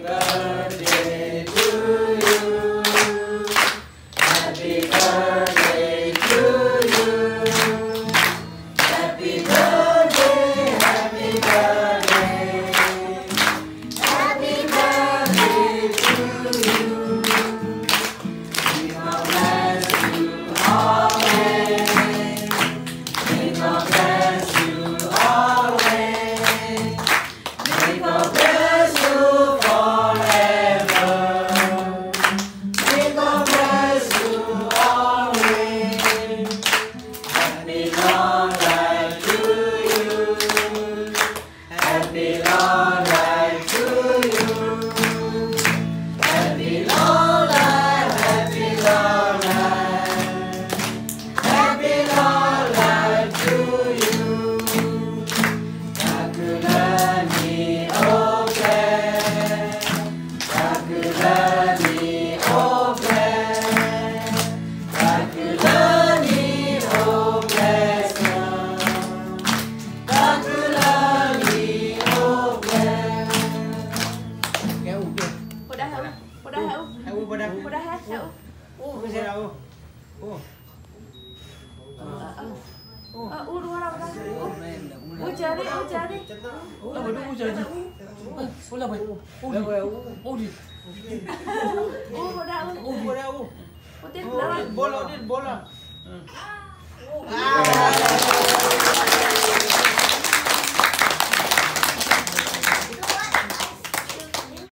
birthday to you. Happy birthday to you. Happy birthday, happy birthday. Happy birthday to you. May God bless you always. May God bless you always. May God bless you forever. May God bless you always. Happy long life to you. Happy long life to you. Happy long life, happy long life. Happy long life to you. တၢ်ကလၢနံၤအိၣ်ဖျဲၣ်, တၢ်ကလၢနံၤအိၣ်ဖျဲၣ်, တၢ်ကလၢနံၤအိၣ်ဖျဲၣ်စ့ၢ်, တၢ်ကလၢနံၤအိၣ်ဖျဲၣ်. ကဲအိၣ်ကဲ, ဖိဒါဟဲအိၣ်, ဖိဒါဟဲအိၣ်, ဖိဒါဟဲအိၣ်, ဖိဒါဟဲ, ဟဲအိၣ်, အိၣ်ကစဲဒၣ်အိၣ်, အိၣ်, အိၣ်, အိၣ်, အိၣ်, အိၣ်, အိၣ်ကၢန့ၣ်, အိၣ်ကၢန့ၣ်, အိၣ်လၢဝဲ, အိၣ်ကၢန့ၣ်, အိၣ်လၢဝဲ, အိၣ်ဒံး, အိၣ်ဒံး, အိၣ်ဖိဒါအိၣ်, အိၣ်ဒံး, အိၣ်တ့ၢ်တဘိလီၤ, တ့ၢ်တဘိလီၤ.